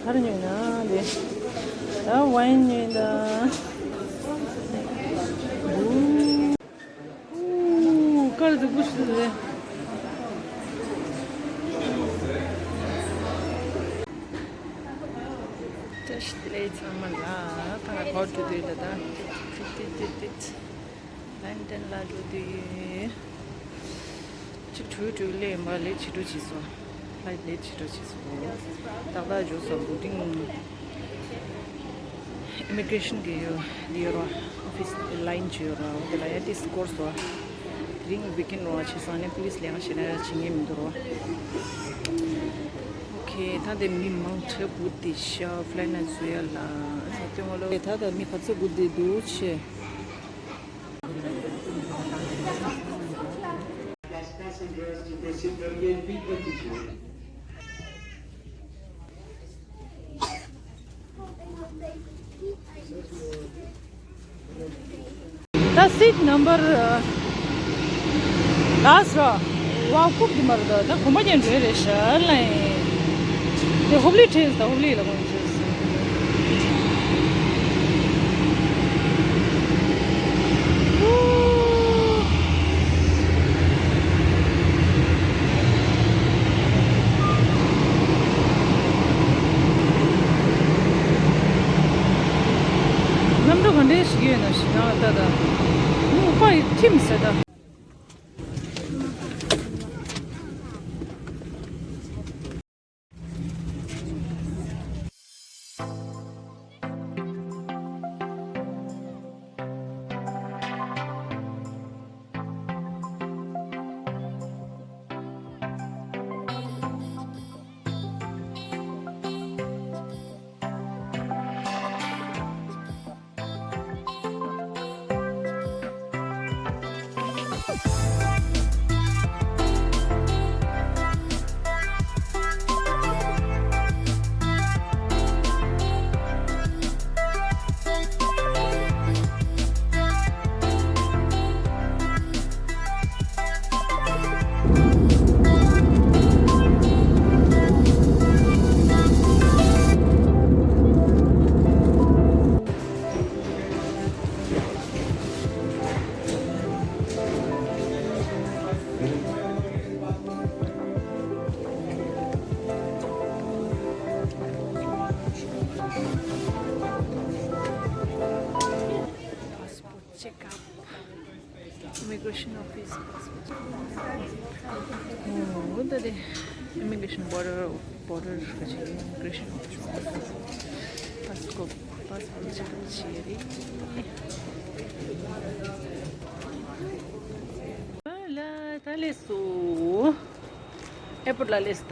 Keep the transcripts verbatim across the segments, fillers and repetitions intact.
གར་ཉོས་ན་དེ། ད་ཝའིན་ཉོས་ད། ཨུ། ཨུ། དཀར་གཟིག་པོ་ཞིག་རེད། བཀྲ་ཤིས་བདེ་ལེགས་ཚང་མ་ལ། ད་ང་གོ་འགྲོ་དུས་ལ་ད། ཏིག་ཏིག་ཏིག་ཏིག། ལན་ཌན་ལ་འགྲོ་དུས། ཆིག་དྲུག་དྲུག་ལས་ཡིན་པ་ལེཊ་བྱེད་འགྲོ་བྱེད་སོང་། ཕ་ལའིཊ་ལེཊ་བྱེད་འགྲོ་བྱེད་སོང་། ཏག་ཏག་འབྱོར་སོང་། བོ་ཊིང་ཨི་མི་གྷི་རེ་ཤན་གི་ཡོད་ཡོད་ར། ཨོ་ཕི་སི་ལའིན་བྱས་ཡོད་ར། འོ་དེ་ལ་ཡ་ཏིས་སྐོར་སོང་། དེ་རིང་ཝིག་ཨེན་ར་བྱས་སོང་ནས་པུ་ལིས་ལས་ཀ་བྱེད་ན་ཡ་བྱེད་མཁན་མི་འདུག་ར། ཨོ་ཁེ། ད་དེ་མི་མང་དྲགས་སྒུག་བསྡད་ཤག་ཕ་ལའིཊ་ནང་འཛུལ་ཡ་ལ། ཨ་ནི་སྟོན་བ་ལོ། ད་ད་མི་ག་ཚོད་སྒུག་བསྡད་འདུག་ཆེ། Passengers to proceed to gate B twenty-two. ད་སིཊ་ནམ་བར་ལཱ་སི་ཊི་ར། ཝའོ། ཀུག་དེ་མར་ད་ད་གོམ་པ་རྒྱན་འགྲོ་རེད་ཤག་ལ། དེ་ཧུབ་ལི་ཁྲིད་ད། ཧུབ་ལི་ལ་གོམ་ཚོད། གནམ་གྲུ་ག་འདྲས་ཤིག་ཡོད་ན་ཞིག་ན་ད་ད། ཨུ། པ་ཡི་ཁྲིམས་ཟེར་ད། Passport check up. Immigration office, passport. ཨོ་ད་དེ་immigration border, border ག་ཅིག་immigration office passport, passport check up བྱེད་རེད། ཨ་ལ་ད་ལས་སོ། ཨེར་པོར་ཊི་ལ་སླེབས་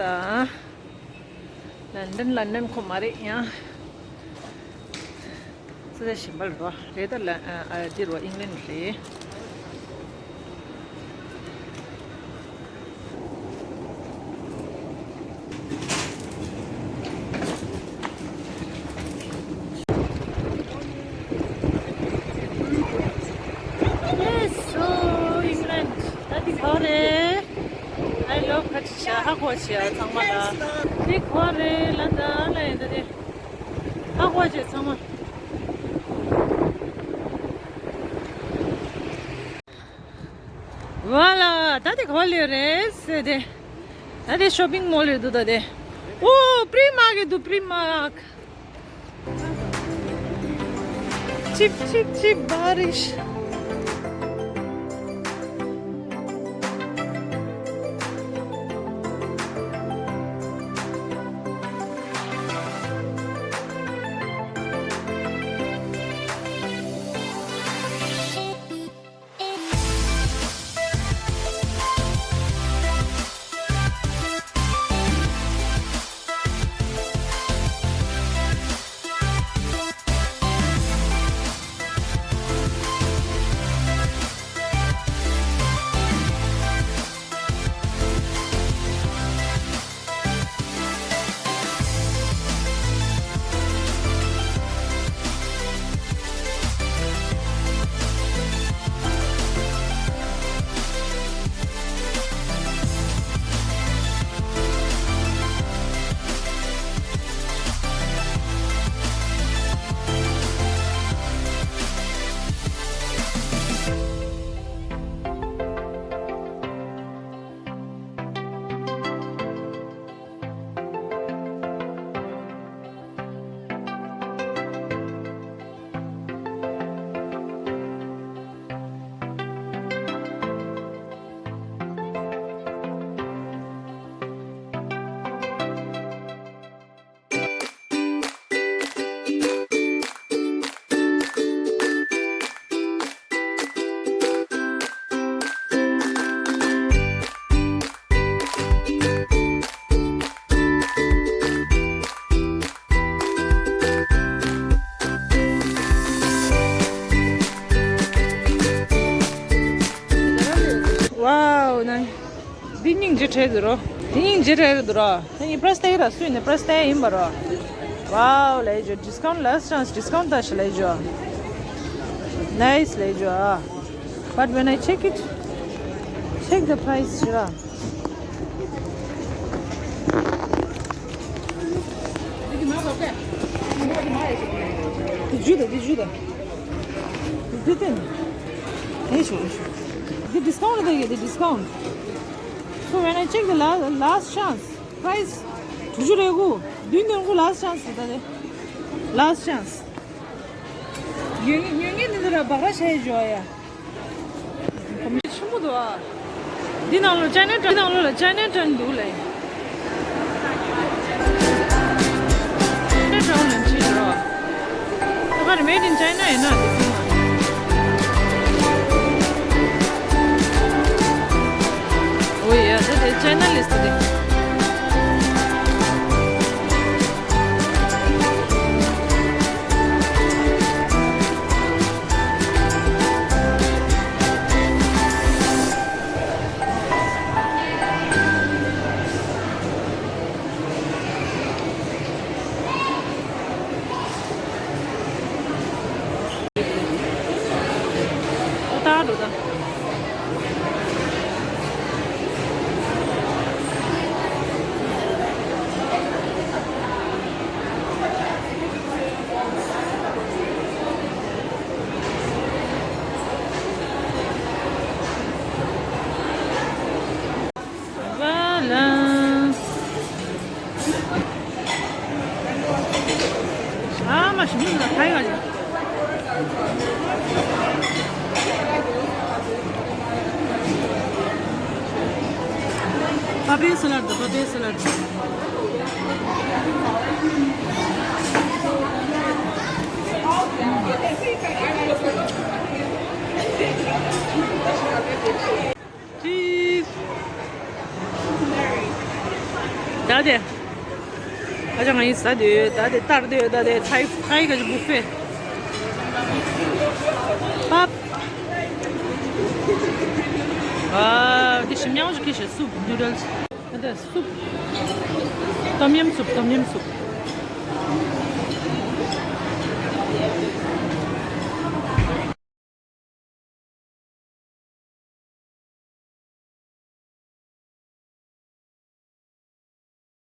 ད། ལན་ཌན་ལན་ཌན་ཁོ་མ་རེད་ཡང་། ས་ཆ་གཞན་པ་ལ་འགྲོ་རེད་ད། ལ་ཨ་འདི་རུ་ཨིང་ལན་རེད། ལགས་སོ། ཨིང་ལན་ད་འདི་ག་རེད། ཨའི་ལབ་ཁ་ཆེ་ཤག་ཧ་གོ་ཤག་ཚང་མ་ལ། འདི་ག་རེད་ལ་ད་ལ་ཡིན་ད་དེ། ཧ་གོ་ཤག་ཚང་མ། ཝ་ལ་ད་དེ་ག་པར་སླེབས་རེད་ཟེར་དེ། ད་དེ་ཤོ་པིང་མོལ་ཡོད་འདུག་ད་དེ། ཨོ་པི་རི་མཱར་ཀེཊ་འདུག་པི་རི་མཱར་ཀེཊ། Chip chip chip बारिश। ཁྲལ་འདུག་རོ། དེ་ཡིན་ཇེ་ཁྲལ་འདུག་རོ། དེ་ཡིན་price tag ར་སུས་ནས་price tag ཡིན་པ་རོ། Wow ལེ་ཇོ། discount last chance, discount ད་ཤི་ལེ་ཇོ། Nice ལེ་ཇོ། But when I check it, check the price ཤི་ར། Did you do? Did you do? Did you? Hey, sure, sure. The discount, the discount. So when I check the last, last chance price, དྲུག་ཅུ་རེ་དགུ། བདུན་དོན་དགུ། Last chance ད་དེ། Last chance. ཉོ་ཉོ་ངེས་འདི་ཚོ་ལ་སྦག་ར་བྱས་འཇོག་ཡ། གོམ་ཆེན་པོ་འདུག་ཨ། འདི་ནང་ལོ་China town། འདི་ནང་ལོ་ལ་China town འདུག་ལེ། China town ལ་ཅི་འགྲོ། ད་ག་རེ་made in China ཡིན་ན་འདི་སོང་ཨ། Oh yeah, that is China list today. ད་འགྲོ་ད། Papaya salad, papaya salad. Cheese. ད་དེ། ཨ་ཅག་ང་ཡིས་ཟ་དུས་ད་དེ་ལྟར་དེ་ད་དེ་Thai Thai ག་ཅིག་buffet། པབ། ཨ་དེ་ཞིམ་ཉམས་ཤིག་ཁྱེར་ཤོག soup noodles། ཨ་དེ་soup། Tom yum soup, tom yum soup།